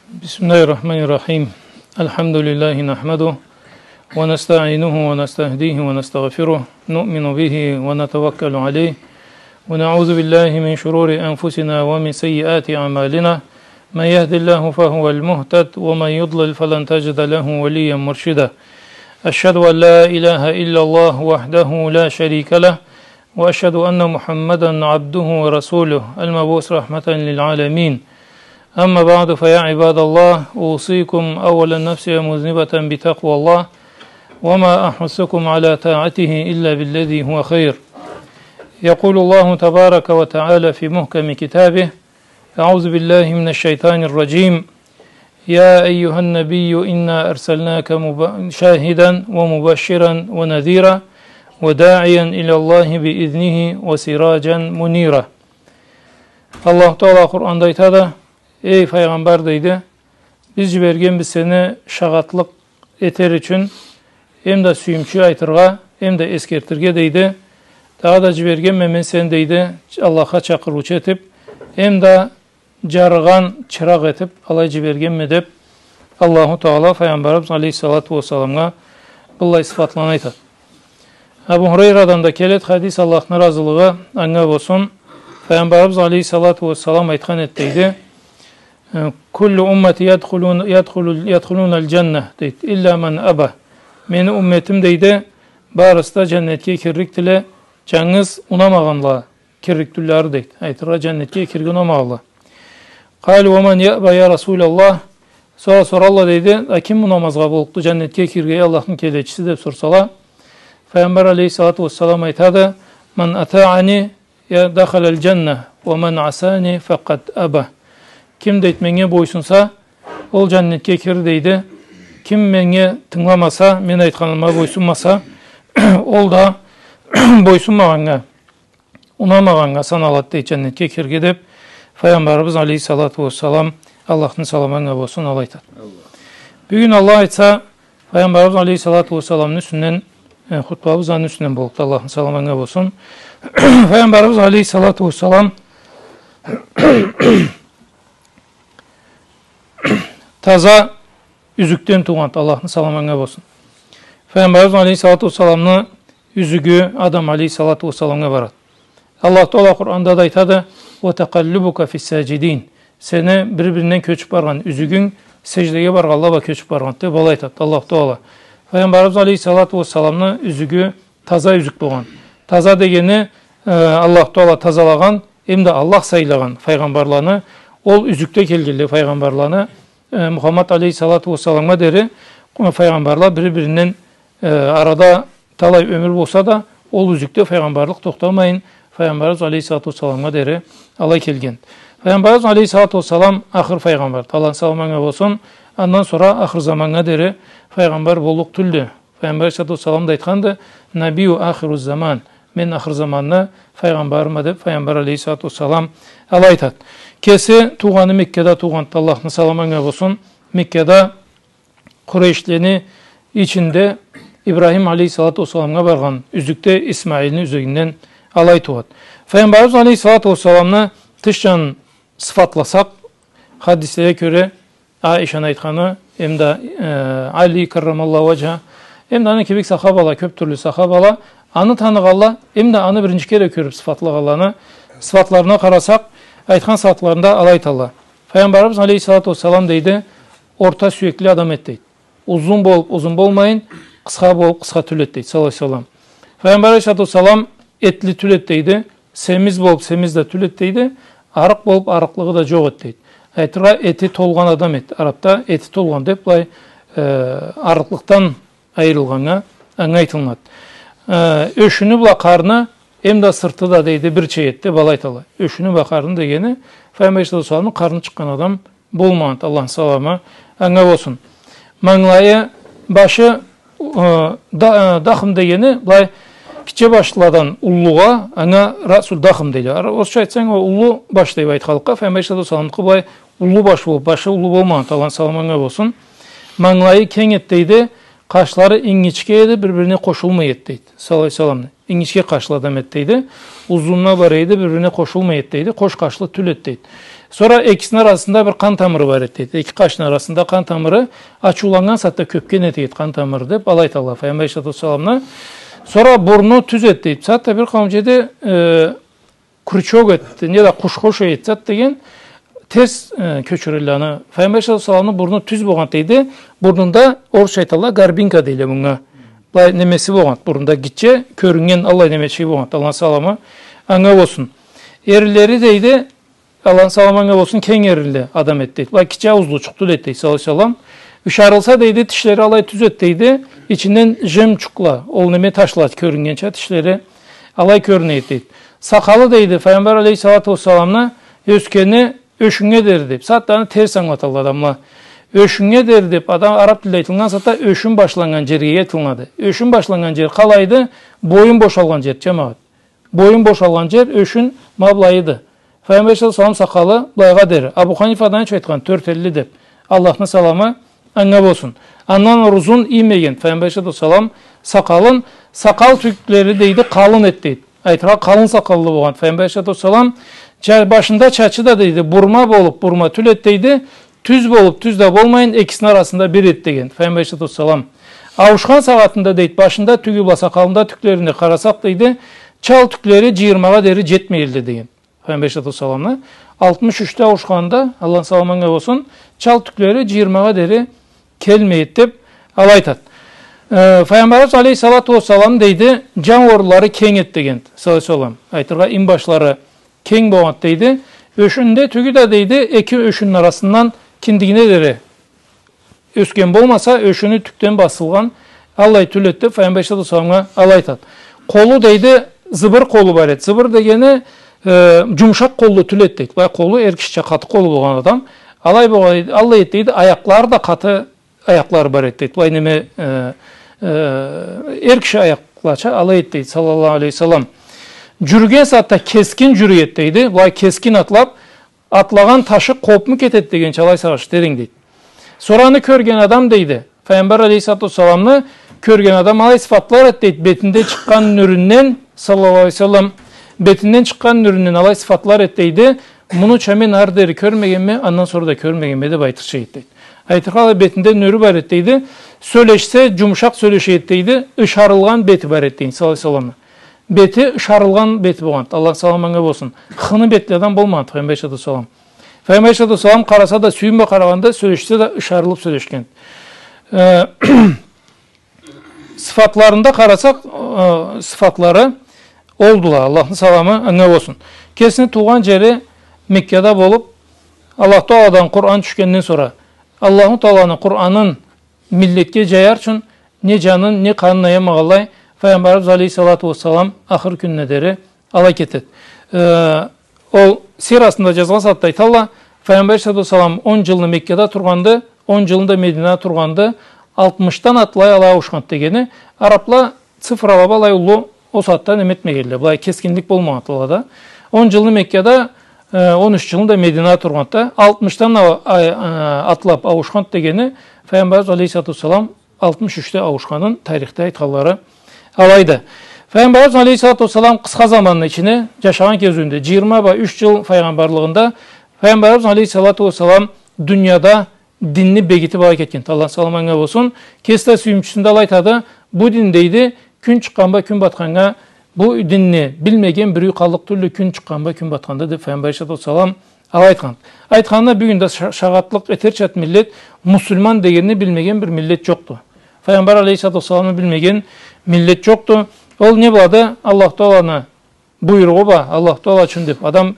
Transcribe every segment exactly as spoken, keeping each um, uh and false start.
بسم الله الرحمن الرحيم. الحمد لله نحمده ونستعينه ونستهديه ونستغفره. نؤمن به ونتوكل عليه. ونعوذ بالله من شرور أنفسنا ومن سيئات أعمالنا. من يهد الله فهو المهتد ومن يضلل فلن تجد له وليا مرشدا. أشهد أن لا إله إلا الله وحده لا شريك له. وأشهد أن محمدا عبده ورسوله المبعوث رحمة للعالمين. أما بعد، فيا عباد الله، أوصيكم أولا نفسي مذنبة بتقوى الله، وما أحثكم على طاعته إلا بالذي هو خير. يقول الله تبارك وتعالى في محكم كتابه: أعوذ بالله من الشيطان الرجيم. يا أيها النبي إنا أرسلناك مب-، شاهدا ومبشرا ونذيرا وداعيا إلى الله بإذنه وسراجا منيرا. Аллаху Тагъала Къуранда айтады: «Эй файгъамбар, — дейди, — биз джибергенбиз сени шагъатлыкъ этер ючюн, эм да сюйюмчю айтыргъа, эм да эсгертирге, — дейди. — Дагъыда джибергенме мен сени, — дейди, — Аллахха чакъырыучу этиб, эм да джарыгъан чыракъ этиб алай джибергенме», — деб, Аллаху Тагъала файгъамбарыбыз алейхиссалату уассаламгъа быллай сыфатланы айтады. Абу Хурайрадан да келеди хадис, Аллахны разылыгъы анга болсун. Файгъамбарыбыз алейхиссалату уассалам айтхан эди, дейди: «Э, كل أمتي يدخلون، يدخل، يدخلون الجنة», — дейди, — «إلا من أبى». Мени умметим, дейди, барысы да джаннетге кирликдиле, джангыз унамагъанла кирлик тюлле, дейди. Айтыргъа, джаннетге кирирге унамагъанла. قالوا: «ومن يأبى يا رسول الله؟» Сора соралла, дейди: «А ким унамазгъа боллукъду джаннетге кирирге, эй Аллахны келечиси?» — деб сорсала, Файгъамбар алейхиссалату уассалам айтады: «من أطاعني دخل الجنة، ومن عصاني فقد أبى». Ким, дейди, меннге бойсунса, ол джаннетге кирир, дейди. Ким меннге тынгыламаса, мен айтханыма бойсунмаса, ол да бойсунмагъаннга, унамагъаннга саналады, дейди, джаннетге кирирге, деб, Файгъамбарыбыз алейхиссалату уассалам, Аллахны саламы анга болсун, алай айтады. Бюгюн, Аллах айтса, Файгъамбарыбыз алейхиссалату уассаламны юсюнден, э, хутбабыз аны юсюнден боллукъду, Аллахны саламы анга болсун. Файгъамбарыбыз алейхиссалату уассалам таза юзюкден туугъанды, Аллахны саламы анга болсун. Файгъамбарыбыз алейхиссалату уассаламны юзюгю Адам алейхиссалату уассаламгъа барады. Аллах Тагъала Къуранда да айтады: «وتقلبك في الساجدين». Сени бир-биринден кёчюб баргъан юзюгюнг сеждеге баргъанла бла кёчюб баргъанды, деб алай айтады Аллах Тагъала. Файгъамбарыбыз алейхиссалату уассаламны юзюгю таза юзюк болгъан. Таза дегени, э, Аллах Тагъала тазалагъан, эм да Аллах сайлагъан файгъамбарланы, ол юзюкде келгенле файгъамбарланы, э, Мухаммад алейхиссалату уассаламгъа дери, э, файгъамбарла бир-биринден, э, арада талай ёмюр болса да, ол юзюкде файгъамбарлыкъ тохтамайын, Файгъамбарыбыз алейхиссалату уассаламгъа дери алай келген. Файгъамбарыбыз алейхиссалату уассалам ахыр файгъамбар, Аллахны саламы анга болсун, андан сора ахыр заманнга дери файгъамбар боллукъ тюлдю. Файгъамбар алейхиссалату уассалам да айтханды: «نبي آخر الزمان», мен ахыр заманны файгъамбарыма, деб, Файгъамбар алейхиссалату уассалам алай айтады. Кеси туугъаны Меккада туугъанды, Аллахны саламы анга болсун. Меккада Къурейшлени ичинде Ибрахим алейхиссалату уассаламгъа баргъан юзюкде Исмаилни юзюгюнден алай тууады. Файгъамбарыбыз алейхиссалату уассаламны тыш джанын сыфатласакъ, хадислеге кёре, Аишаны айтханы, эм да, э, Али каррамаллаху ваджха, эм да аны кибик сахабала, кёб тюрлю сахабала, аны таныгъанла, эм да аны биринчи кере кёрюб сыфатлагъанланы сыфатларына къарасакъ, айтхан сагъатларында алай айталла. Файгъамбарыбыз алейхиссалату уассалам, дейди, орта сюекли адам эди, дейди. Узун болуб узун болмайын, къысха болуб къысха тюл эди, дейди, саллаллаху алейхи ва саллам. Файгъамбар алейхиссалату уассалам этли тюл эди, дейди, семиз болуб семиз да тюл эди, дейди, арыкъ болуб арыкълыгъы да джокъ эди, дейди. Айтыргъа, эти толгъан адам эди. Арабда эти толгъан деб былай, э, арыкълыкъдан айырылгъаннга анга айтылынады. Э, ёшюню бла къарны, эм да сырты да, дейди, бирча эди деб алай айталла. Ёшюню бла къарны дегени, Файгъамбар алейхиссалату уассаламны къарны чыкъгъан адам болмагъанды, Аллахны саламы анга болсун. Мангылайы, башы, э, да-, э, дахм дегени, былай, гитче башлыладан уллугъа, анга раъсул дахм дейле. Ар-, орусча айтсанг, ол уллу баш деб айтханлыкъгъа, Файгъамбар алейхиссалату уассаламныкъы былай уллу баш болуб, башы уллу болмагъанды, Аллахны саламы анга болсун. Мангылайы кенг эди, дейди, къашлары ингичке эди, бир-бирине къошулмай эди, дейди, саллаллаху алейхи ва салламны. Ингичке къашлы адам эди, дейди. Узунла бар эди, бир-бирине къошулмай эди, дейди. Къош къашлы тюл эди, дейди. Сора экисини арасында бир къан тамыры бар эди, дейди. Эки къашны арасында къан тамыры, ачыуланнган сагъатда кёпген эди, дейди, къан тамыры, деп, алай айталла Файгъамбар алейхиссалату уассаламны. Сора бурну тюз эди, дейди. Сагъатда бир къауум джерде, э, крючок эди, неда къушха ушай эди, зат деген, терс, э, кёчюрелле аны. Файгъамбар алейхиссалату уассаламны бурну тюз болгъан, дейди. Бурнунда, орусча айталла, горбинка дейле мынга. Былай немеси болгъан, бурнунда гитче, кёрюннген, аллай немечик болгъан, Аллахны саламы анга болсун. Эринлери, дейди, Аллахны саламы анга болсун, кенг эринли адам эди, дейди. Былай гитче ауузлучукъ тюл эди, дейди, саллаллаху алейхи ва саллам. Ышарылса, дейди, тишлери алай тюз эди, дейди. Ичинден жемчукъла, ол неме ташла кёрюннгенча тишлери алай кёрюне эди, дейди. Сакъалы, дейди, Файгъамбар алейхиссалату уассаламны ёсгени ёшюннге дери деп. Сагъатда аны терс ангылаталла адамла. Ёшюннге дери деп, адам, араб тилде айтылгъан сагъатда ёшюн башланнган джерге айтылады. Ёшюн башланнган джер къалайды? Боюн бошалгъан джер, джамагъат. Боюн бошалгъан джер, ёшюн ма былайыды. Файгъамбар алейхиссалату уассалам сакъалы былайгъа дери. Абу Ханифа да нечик айтхан, тёрт элли деп. Аллахны саламы анга болсун. Андан ары узун иймеген Файгъамбар алейхиссалату уассалам сакъалын, сакъал тюклери, дейди, къалын эди, дейди. Айтыргъа, къалын сакъаллы болгъан Файгъамбар алейхиссалату уассалам. Ча-, башында чачы да, дейди, бурма болуп, бурма тюл эди, дейди. Тюз болуп, тюз да болмайын, экисини арасында бир эди, деген Файгъамбар алейхиссалату уассалам. Ауушхан сагъатында, дейди, башында тюгю бла сакъалында тюклерине къарасакъ, дейди, чал тюклери джыйырмагъа дери джетмей эди, деген Файгъамбар алейхиссалату уассаламны. Алтмыш ючде ауушханында, Аллахны саламы анга болсун, чал тюклери джыйырмагъа дери келмей эди деп алай айтады. Э, Файгъамбарыбыз алейхиссалату уассалам, дейди, джан орунлары кенг эди, деген, саллаллаху алейхи ва саллам. Айтыргъа, инбашлары кенг болгъанды, дейди. Ёшюнде тюгю да, дейди, эки ёшюнню арасындан киндигине дери ёсген болмаса, ёшюню тюкден басылгъан, аллай тюл эди деп Файгъамбар алейхиссалату уассаламгъа алай айтады. Къолу, дейди, зыбыр къолу бар эди. Зыбыр дегени, э, джумушакъ къоллу тюл эди, дейди. Былай къолу, эр кишича къаты къолу болгъан адам. Алай болгъан, аллай эди, дейди, аякълары да къаты аякълары бар эди, дейди. Былай неме, э, э, эр киши аякълача алай эди, дейди, саллаллаху алейхи ва саллам. Джюрюген сагъатда кескин джюрюй эди, дейди. Былай кескин атлап, атлагъан ташы къопму кетеди дегенча алай сагъыш терен, дейди. Сора аны кёрген адам, дейди, Файгъамбар алейхиссалату уассаламны кёрген адам алай сыфатлар эди, дейди, бетинде чыкъгъан нюрюнден, саллаллаху алейхи ва саллам, бетинден чыкъгъан нюрюнден алай сыфатлар эди, дейди. Мунуча мен ары дери кёрмегенме, андан сора да кёрмегенме, деп айтырча эди, дейди. Айтыргъа, алай бетинде нюрю бар эди, дейди. Сёлешсе, джумушакъ сёлеше эди, дейди. Ышарылгъан бети бар эди, дейди, саллаллаху алейхи ва саллам. Бети ышарылгъан бети болгъанды. Аллахны саламы анга болсун. Хыны бетледен болмагъанды Файгъамбар алейхиссалату уассалам. Файгъамбар алейхиссалату уассалам къараса да сюйюнме къарагъанда, сёлешсе да ышарылып сёлешген. Э, сыфатларында къарасакъ, э, сыфатлары олдула, Аллахны саламы анга болсун. Кесини туугъан джери Меккада болуп, Аллаху Тааладан Къуран тюшгенден сора, Аллаху Тааланы Къуранын миллетге джаяр ючюн не джанын, не къанын аямагъанлай, Файгъамбарыбыз алейхиссалату уассалам ахыр кюнюне дери алай кетеди. Э, ол сирасында джазгъан сагъатда айталла, Файгъамбар алейхиссалату уассалам он джылны Меккада тургъанды, он джылны да Мединада тургъанды, алтмышдан атлай алай ауушханды дегени, арабла цифрала былай уллу ол сагъатда неме этмегенле, былай кескинлик болмагъанды алада. Он джылны Меккада, э, он юч джылны да Мединада тургъанды, алтмышдан а-, а-, э, атлап ауушханды дегени, Файгъамбарыбыз алейхиссалату уассалам алтмыш ючде ауушханын тарихде айтханлары алайды. Файгъамбарыбыз алейхиссалату уассалам къысха заманны ичине, джашагъан кезиуюнде, джыйырма бла юч джыл файгъамбарлыгъында, Файгъамбарыбыз алейхиссалату уассалам дунияда динни бегитип алай кетгенди. Аллахны саламы анга болсун. Кеси да сюйюмчюсюнде алай айтады, бу дин, дейди, кюн чыкъгъан бла кюн батханнга бу динни билмеген биреу къаллыкъ тюлдю, кюн чыкъгъан бла кюн батханда, деп Файгъамбар алейхиссалату уассалам алай айтхан. Айтханына бюгюн да ша-, шагъатлыкъ этерчады миллет, муслиман дегенни билмеген бир миллет джокъду. Файгъамбар алейхиссалату уассаламны билмеген миллет джокъду. Ол не болады? Аллаху Тааланы буйругъу бла, Аллаху Таала ючюн деп, адам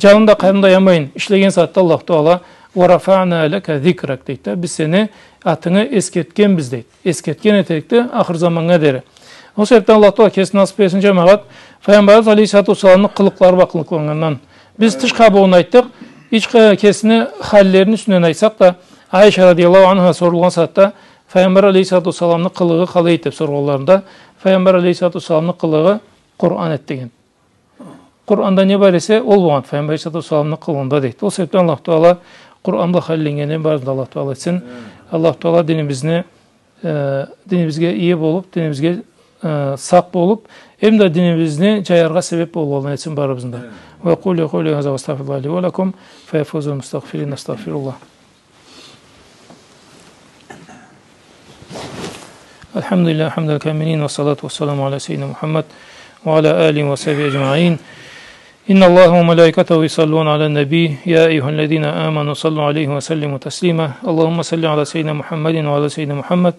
джанын да, къанын да аямайын ишлеген сагъатда Аллаху Таала, «Уа рафаъна лака зикрак», дейди да, биз сени атынгы эсгертгенбиз, дейди. Эсгертген этерикди ахыр заманнга дери. Ол себепден Аллаху Таала кеси насып этсин, джамагъат, Файгъамбарыбыз алейхиссалату уассаламны къылыкълары бла къылыкъланнгандан. Биз тыш къабугъун айтдыкъ, ич къа-, кесини халлерини юсюнден айтсакъ да, Айша радияллаху анха сорулгъан сагъатда, Файгъамбар алейхиссалату уассаламны къылыгъы къалай эди деп соргъанларында, Файгъамбар алейхиссалату уассаламны къылыгъы Къуран эди деген. Къуранда не бар эсе, ол болгъан Файгъамбар алейхиссалату уассаламны къылыгъында, дейди. Ол себепден Аллаху Таала Къуран бла халленнгенден барыбызны да Аллаху Таала этсин. Амин. Аллаху Таала динибизни, э, динибизге ие болуп, динибизге э, сакъ болуп, эм да динибизни джаяргъа себеп болгъанладан этсин барыбызны да. Амин. وأقول قولي هذا وأستغفر الله لي ولكم، فيا فوز المستغفرين، أستغفر الله. الحمد لله حمد الكاملين، والصلاة والسلام على سيدنا محمد وعلى آله وصحبه أجمعين. إن الله وملائكته يصلون على النبي، يا أيها الذين آمنوا صلوا عليه وسلموا تسليما. اللهم صل على سيدنا محمد وعلى سيدنا محمد،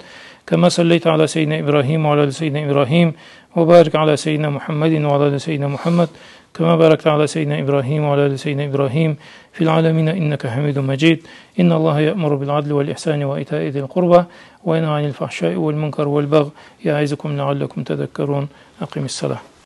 كما صليت على سيدنا إبراهيم وعلى آل سيدنا إبراهيم، وبارك على سيدنا محمد وعلى آل سيدنا محمد، كما باركت على سيدنا إبراهيم وعلى آل سيدنا إبراهيم في العالمين إنك حميد مجيد. إن الله يأمر بالعدل والإحسان وإيتاء ذي القربى وينهى عن الفحشاء والمنكر والبغي يعظكم لعلكم تذكرون. أقم الصلاة.